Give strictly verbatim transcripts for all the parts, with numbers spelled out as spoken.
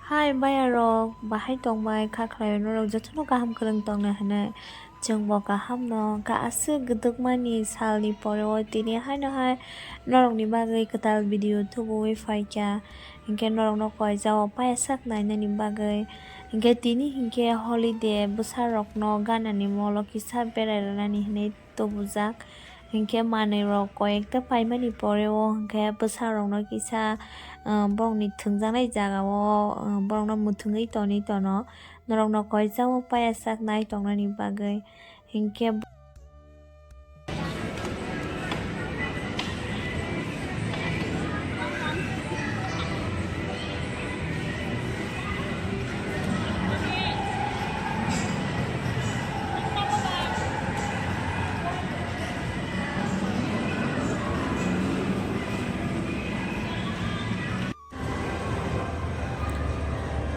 Hai bayarok, bahai tongbai kha khlaio norok jotono kaham kwrwng tongna hwnwi? Chwngbo kahamno, hwnkhe aswk gwdwkmani salni poreo tini haino hai norokni bagwi kwtal video tubuwi phaikha, hinkhe norokno koijao payasak nainani bagwi. Hinkhe tini hinkhe holiday bwsarokno ganani molo kisa berai rwnani hwnwi tubujak. Hinkhe manwirok koyekta paimani poreo hinkhe bwsarokno kisa, ah, borokni thwngjaknai jagao, ah, borokno mwthwngwi tonwi tono. Norokno koijao payasak nai tongnani bagwi hinkhe.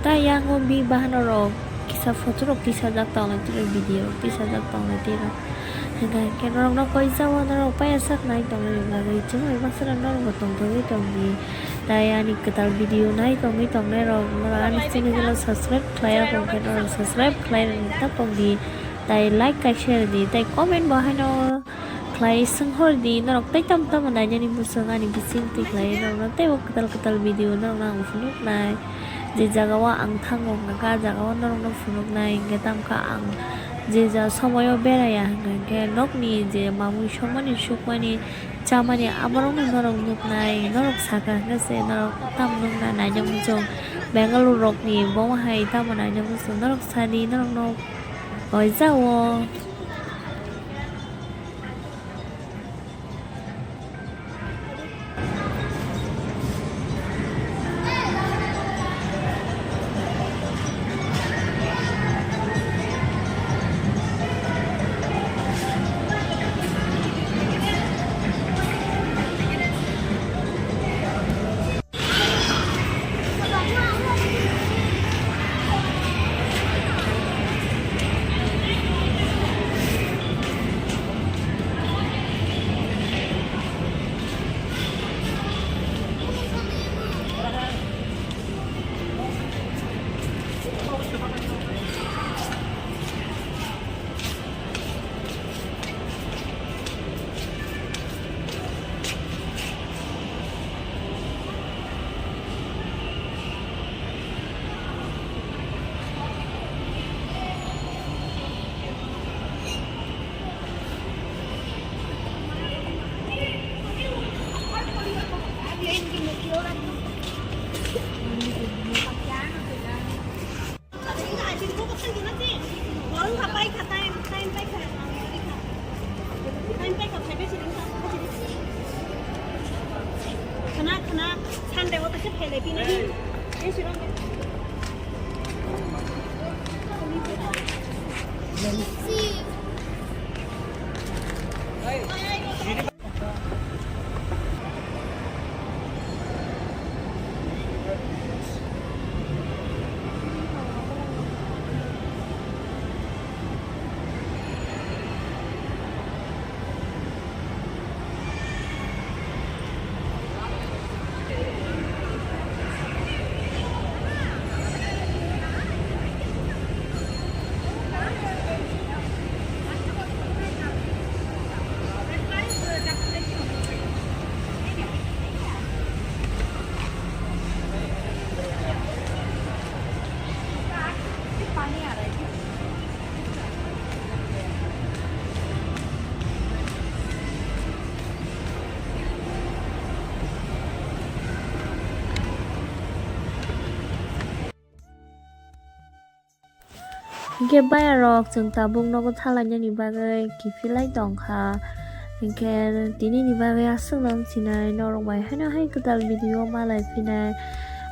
Tai yango bi bahanorok kisa photo rok tisajak tonglai tiro, video rok tisajak tonglai tiro. Hinkhe, hinkhe norokno koijao norok payasak nai tongnani bagwi chwng bai baksa norokbo tongthogwi tongdi. Tai ani kwtal video nai tongwi tongnairok norok ani channel o subscribe khlaiya khe norok subscribe khlai rwna ta pokdi. Tai like kaisa rwdi, tai comment bo haino khlai swnghor di, norok tei tamo tamo nainani bwswk ani bising twi khlai norokno teibo kwtal kwtal video norokno ang phunuknai. Je jagao ang thango hwnkha khe ah jagao norokno phunuknai, hinkhe tamo khe ang je ja somoio beraiya hwnkha khe nokni je mamui songmani sukmani chamani aborokno norok nuknai, norok sakha hwnkhe se norok tamo nukna naina muchung Bangalore rokni bo hai tamo naina muchung norok sadi norokno koijao. Khana, khana, Sunday o ta khe phailai pina. Hinkhe bayarok chwng tabuk nogo thalainani bagwi kiphilai tongkha. Hinkhe tinini bagwi aswkno wng sinai, norok bai haino hai kwtal video malai phinai.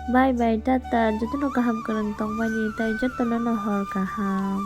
Bye bye, tata, jotono kaham kwrwng tongmani tei jotono no hor kaham.